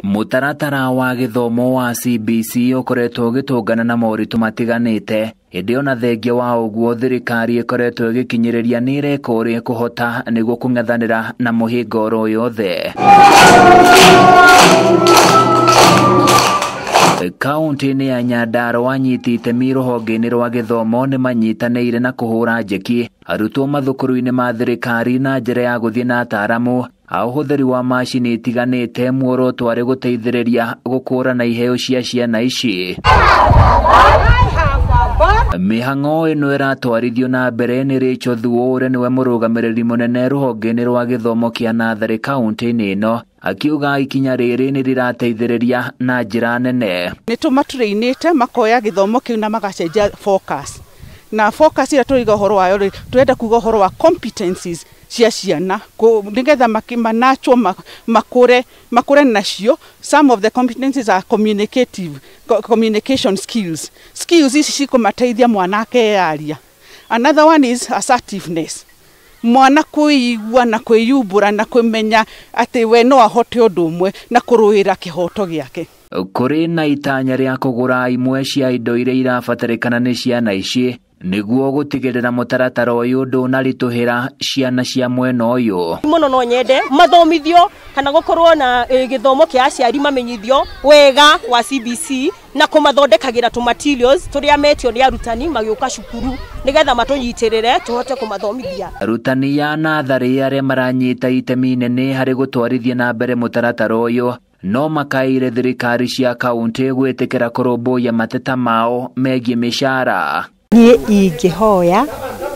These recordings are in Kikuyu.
Mũtaratara wa gĩthomo wa CBC ũkoretwo ũgĩtũngana na moritũ matiganĩte ĩndĩ ona thengia wa ũguo thirikari ĩkoretwo ĩgĩkinyĩrĩria nĩ ĩreka ũrĩa ĩkũhota nĩguo kũng'ethanĩra na mũhĩnga oro yothe. Kaũntĩ-inĩ ya Nyandarua anyiti itemi rũhonge-inĩ rwa gĩthomo nĩ manyitanĩire na kũhũra njeki arutwo mathukuru-inĩ ma thirikari na njĩra ya gũthiĩ na ataaramu a ũhũthĩri wa macini itiganĩte muoroto arĩ gũteithĩrĩria gũkũrana iheo cia ciana ici. Mĩhang'o ĩno ĩratwarithio na mbere nĩ Rachel Thuo ũrĩa nĩwe mũrũgamĩrĩri mũnene rũhonge-inĩ rwa gĩthomo kĩa natharĩ kaũntĩ-inĩ ĩno akiuga ikinya rĩrĩ nĩ rĩrateithĩrĩria na njĩra nene. Nĩ tũmatũrĩinĩte makoya gĩthomo kĩu na magacenjia focus. Na focus ĩrĩa tũriga ũhoro wayo rĩ, tũrenda kuga ũhoro wa competencies cia ciana nĩgetha manachwo makũre nacio. Some of the competencies are communicative communication skills. Skills ici cikũmateithia mwana akeyaria. Another one is assertiveness. Mwana kwĩigua na kwĩyumbũra na kwĩmenya atĩ we no ahote ũndũ ũmwe na kũrũĩra kĩhoto gĩake. Kũrĩ na itanya rĩa kũgũra imwe cia indo iria irabatarĩkana nĩ ciana ici nĩguo gũtigĩrĩra mũtaratara ũyũ ndũnaritũhĩra ciana cia mwena ũyũ. Mũno no nyende mathomithio kana gũkorwo na gĩthomo kĩa aciari mamenyithio wega wa CBC na kũmathondekagĩra tũ materials tũrĩa metio nĩ arutani magĩũka cukuru nĩgetha matũnyitĩrĩre tũhote kũmathomithia. Arutani a natharĩ arĩa maranyita itemi inene harĩ gũtwarithia na mbere mũtaratara ũyũ no makaire thirikari cia kaũntĩ gwĩtĩkĩra kũrũmbũiya mateta mao megiĩ mĩcara. Niĩ ingĩhoya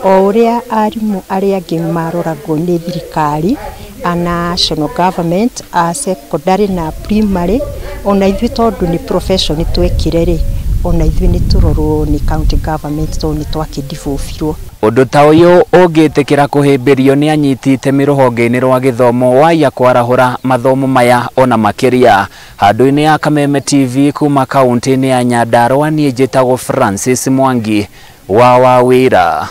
o ũrĩa arimũ arĩa angĩ maroragwo nĩ thirikari a national government a secondary na primary, ona ithuĩ tondũ nĩ profession twekire rĩ, ona ithuĩ nĩ tũrorwo nĩ county government tondũ nĩ twakĩndibũbirwo. Ũndũ ta ũyũ ũngĩtĩkĩra kũhĩmbĩrio nĩ anyiti itemi rũhonge-inĩ rwa gĩthomo waiya kwarahũra mathomo maya ona makĩria. Handũ-inĩ ya Kameme TV kuma kaũntĩ-inĩ ya Nyandarua niĩ njĩtagwo Francis Mwangi wa Wawĩra.